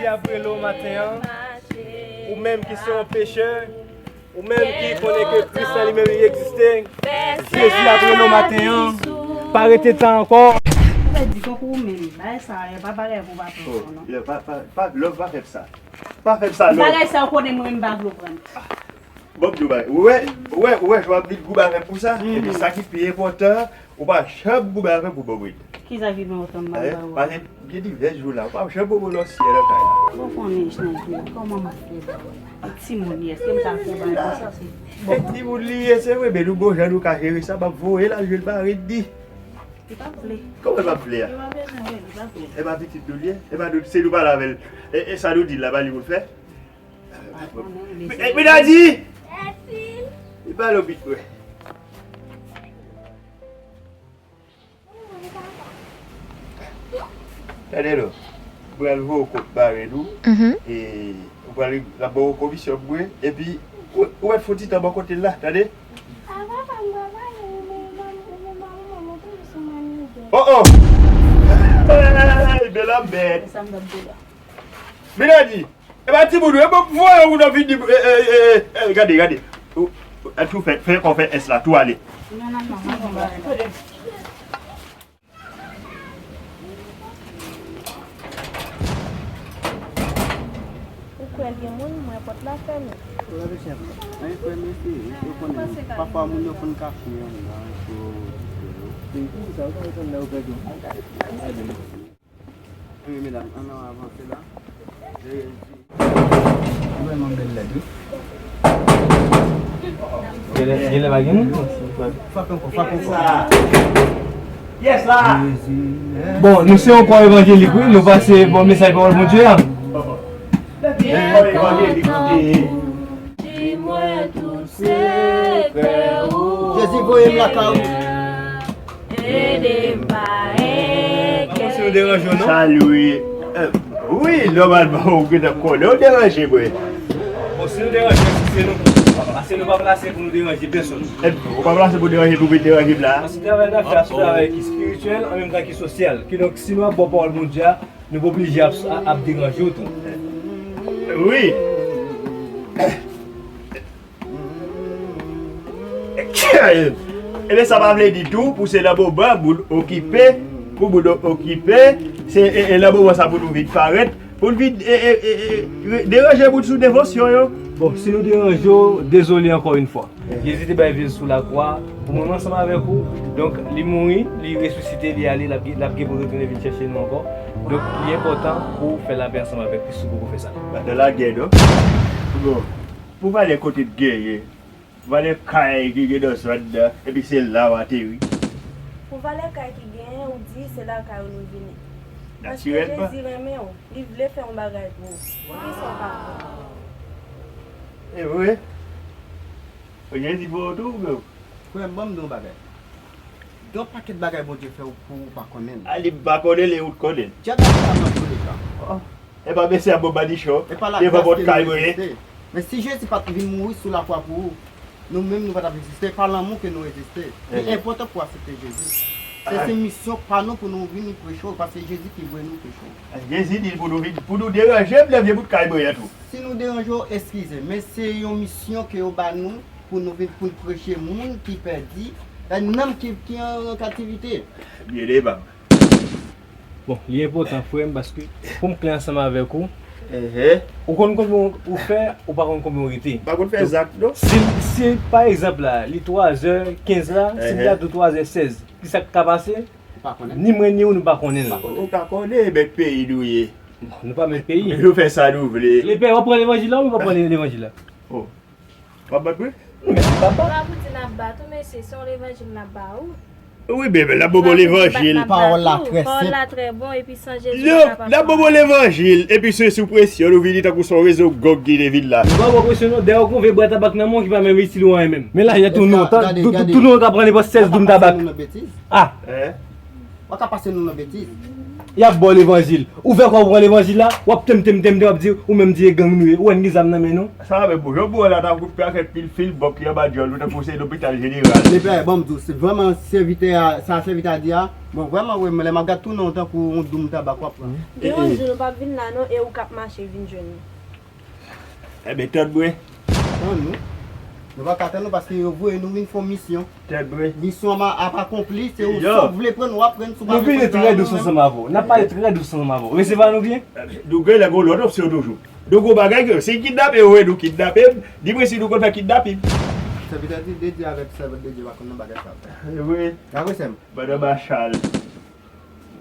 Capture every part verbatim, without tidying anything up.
Ap rele w maten an, ou menm ki se yon pechè, ou menm ki konnen ke Kris la li menm li egziste, Jezi ap rele w maten an, pa rete tan ankò. Ou fè di tankou ou menm, bagay sa yo pa bagay pou w pa pran non. Yo, pa, pa, pa, love, pa fè m sa. Pa fè m sa, love. Bagay sa yo konnen mwen menm pa vle w pran. Bon, m di w bagay. Ou wè, ou wè, ou wè, jan w ap vin goube avè m pou sa? Epi sa ki pi enpòtan, ou pa janm goube avè m pou ban m rete. Kisa ki pi enpòtan m pa ba ou? Paske gen divès jou la, ou pa janm ban mwen lòsyè nan kay la. Bon, konnen, Chanèl, kòman m ap fè ba ou? Timoun li, èske m ka fè bagay konsa? Se bon. Se timoun li ye, se vre, men nou gon jan nou ka jere sa, m ap voye l al jwenn mari l di. Li p ap vle. Kòman l p ap vle a? Li p ap vle, li p ap vle. E pa pitit nou li ye? E pa nou, se nou pale avè l. E, e sa nou di l la, pa li pou l fè? Minadi! Li pale w bit vre. Tande non. Pral voye w kont mari nou. E, ou pral, l ap ba w komisyon pou mwen. Epi, ou, ou mèt fè yon ti tan bò kote l la, tande? Oh, oh! Hey, bèl ap bèt. Minadi! E pa timoun ou ye, bon, voye ou nan vini, e, e, e, e, gade, gade. Ou, ou, tou fè, fè kò fè S la, tou ale. Ou kwè l gen moun, mwen pòt la fèmen. Mwen kwè mesye, yo konnen, pafwa moun yo konn kache anndan, so, se pou sa, ou pa konn lè yo pèdi yon bagay. Wi, medam, ann nou avanse la. Vrèman bèl lèd, wi. Genlè, genlè pa gen moun. Frape ankò, frape ankò. Bon, nou se yon kò evanjelik, wi. Nou pase bon mesaj pawòl Bondye a. Jezi voye m lakay ou. Ede m pa enkyète. Salut. Eh, wi, nòmalman, ou gentan konnen, ou deranje mwen. Bon, si nou deranje, si se nou. Paske nou pa plase pou nou deranje pèsòn. Eh, ou pa plase pou deranje, pou vin deranje m la. Paske travay n ap fè a se yon travay ki espirityèl, an menm tan ki sosyal. Kidonk, si nou ap ba w pawòl Bondye a, nou pa oblije ap, ap deranje w tou. Wi. Ebyen, sa pa vle di tou pou se nan moman moun okipe, pou moun okipe, se, e, e nan moman sa pou nou vin parèt, pou n vin, e, e, e, e, re-, deranje moun sou devansyon yo. Bon, si nou deranje w, dezole ankò yon fwa. Jezi te bay vi l sou lakwa pou mwen, mwen ansanm avèk ou. Donk, li mouri, li resisite, li ale, l ap, l ap gen pou retounen vin chèche nou ankò. Donk, li enpòtan pou w fè lapè ansanm avèk Kris si w poko fè sa. Pa nan lagè, non. Bon, pou valè kote n genyen, valè kay ki gen nan zòn nan, epi se la w ateri. Pou valè kay ki genyen, ou di se lakay ou nou vini. Paske Jezi renmen w, li vle fè yon bagay pou ou. Poukisa w pa kwè? E vre? Jezi vre tou, ou menm? Frè m, ban m di w yon bagay. Gen yon pakèt bagay Bondye fè w pou ou pa konnen l. A, li pa konnen l, e ou t konnen l. Djab ap travay antouleka. Oh. E pa mesye a bon madichon. E pa lagras ke nou reziste. Men si Jezi pa t vin mouri sou lakwa pou ou, nou menm nou pa t ap egziste. E pa lanmou ke nou egziste. Li enpòtan pou w aksepte Jezi. Se, se misyon pa nou pou nou vini preche w, paske Jezi ki voye nou preche w. Jezi di l pou nou vin, pou nou deranje m lè vye bout kay mwen an tou. Si nou deranje w, eskize, men se yon misyon ke yo ba nou pou nou vin, pou n preche moun ki pèdi, nanm ki, ki an kaptivite. Byen, e pa m. Bon, li enpòtan, frè m, paske pou m klè ansanm avèk ou, ou konn konbyen ou fè, ou pa konn konbyen ou rete. M pa konn fè zak, non. Si, si, pa egzanp la, li twazè kenz la, si m ta di w twazè sèz, kisa k ka pase? Ou pa konnen. Ni mwen, ni ou, nou pa konnen l. Ou ka konnen, mèt peyi nou ye. Bon, nou pa mèt peyi. Nou fè sa nou vle. Lepè, w ap pran levanjil la oubyen w pa pran levanjil la? Oh. W ap bat mwen? Men se papa. Se pa pou di n ap bat ou, mesye, se yon levanjil n ap ba ou. Wi, bebe, l ap ban w levanjil. Pawòl la trè senp. Pawòl la trè bon, epi san Jezi nou pa kapab. L ap ban w levanjil, epi se sou presyon nou vini tankou se yon rezo gòg ki te vin la. Nou pa pran presyon non, dèyè w gon vye bwat tabak nan men w ki pa menm itil ou anyen menm. Men lajè tou non, tou non ka pran nenpòt sèz doum tabak. Ah! W ap ka pase nou nan betiz. Y ap ba w levanjil. Ouvè kò w pran levanjil la, w ap tem tem tem tem, w ap di, ou menm di e gang nou ye. Ou wè n gen zam nan men nou? Sa menm bon, jan w wè la, ta kout pè ak pil fil bòk ki anba djòl ou tankou se lopital jeneral. Lepè, ban m di w, se vrèman sèvitè a, sa sèvitè a di a, bon, vrèman, wi, lè m ap gad tou non tankou yon doum tabak w ap pran. Gen yon jou nou p ap vin la non, e ou k ap mache vin jwenn nou. Enben, tann mwen. Tann nou. Nou pa ka tann nou paske yo voye nou vin fè yon misyon. Tèt bre. Misyon an ap akonpli, se ou, si w vle pran n, w ap pran n, si w pa vle pran n, nou pa pran n. Nou vini trè dous ansanm avè w. N ap pale trè dous ansanm avè w. Resevwa nou byen? Nou gen lè gon lòt opsyon toujou. Nou gon bagay ke, si kidnape, yo voye nou kidnape m, di mwen si nou konn fè kidnaping. Sèvitè de Dye avèk sèvant de Dye pa konn nan bagay sa yo. Vre. Gade sè m. Madan Machal.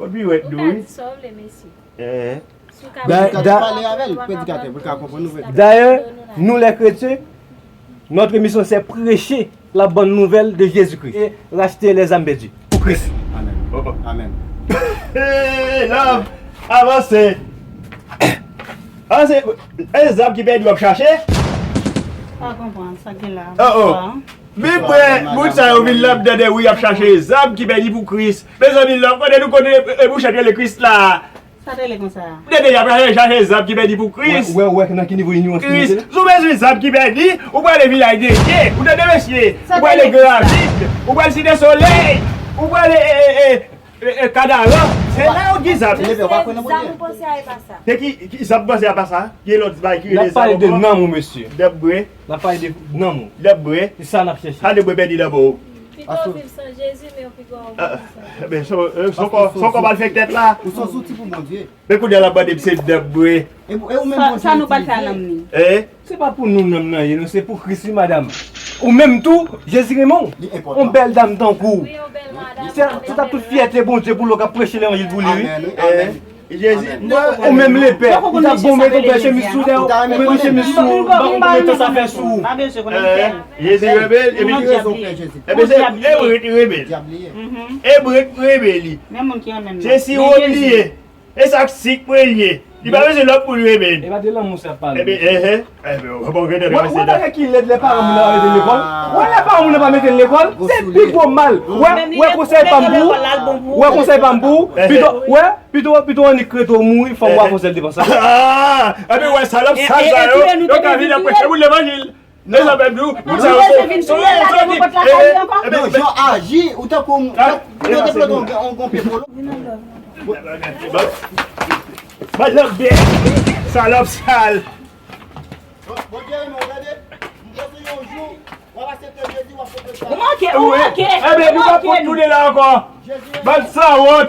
Konn piwèt nou, wi. Ou ka di sa w vle, mesye. Eh. Si w ka pale avè l, predikatè, pou l ka konprann nou vre. D'ailleurs, nous les chrétiens, notre mission c'est prêcher la bonne nouvelle de Jésus-Christ et racheter les âmes perdues pour Christ. Amèn. Amèn. Hey, love, avanse. Avanse. E zam ki pèdi w ap chache? Pa konprann sa ki la. Oh, oh. Bib wè, moun sa yo vin la, m tande wi y ap chache zam ki pèdi pou Kris. Mezanmi, love, kote nou kote e bouch ap rele Kris la? Sa te rele konsa. Tande y ap chache zam ki pèdi pou Kris. Ou wè, ou wè nan ki nivo inyowans nou ye la? Kris, si w bezwen zam ki pèdi, ou prale Vilaj de Dye. Ou tande mesye? Ou prale Gran Ravin. Ou prale Site Solèy. Ou prale, e, e, e, e, e, Kadaran. Se la yo gen zam. Se zam ou panse a, e pa sa. Se ki, ki zam ou panse a pa sa? Gen lòt bagay ki rele zam ankò? N ap pale de nanm ou, mesye. Dèb bre. N ap pale de nanm ou. Dèb bre. Se sa n ap chèche. Sa dèb bre pèdi nan men w. Pito w viv san Jezi, men w pi gwo w viv san Jezi. Men se, se, se ankò, se ankò malfektè la. Ou se yon zouti pou Bondye. Men kounye a l ap mande m se dèb bre. E ou, e ou menm Bondye itilize. Sa, sa nou pral fè a nanm li? Eh? Se pa pou nou nanm nan ye, non, se pou Kris, wi, madanm. Ou menm tou, Jezi renmen w. Li enpòtan. Yon bèl dam tankou w. Wi, yon bèl madanm. Se, se ta tout fyète Bondye pou l wè w k ap preche levanjil pou li, wi. Amèn, wi, amèn. Jezi, ou menm lepè, ou t ap bon mete yon bèl chemiz sou tèt ou, ou mete yon chemiz sou ou, ou pa konn konbyen tan sa fè sou ou. Pa bezwen konnen l fè. Jezi renmen l, epi, epi se, e brit renmen l. E brit renmen li. Se siwòm li ye. E sa k sik mwen li ye. Li pa bezwen lòt pou l renmen l. E pa de lanmou sa ap pale. Epi, enhen. Enben, ou pa gen dwa. Wè, wè bagay ki lèd lè paran moun nan pa mete l lekòl. Wè lè paran moun nan pa mete l lekòl, se pi gwo mal. Wè, wè konsèy pa m pou ou. Wè konsèy pa m pou ou. Pito, wè, pito, pito annik krete w mouri, fò w pa fè sèl depanse. Ah! Epi wè salòp sal sa yo, yo ka vin ap preche moun levanjil. Mezanmi, nou, moun sa yo, se, se, se, non, jan aji, ou tankou, ou te plante yon, yon, yon pye polo. Madam byen, salòp sal. Bondye renmen w, tande. M panse yon jou, w ap aksepte Jezi, w ap konprann sa. Ou manke, ou manke. Enben, nou pa pou tounen la ankò. Bann sanwont.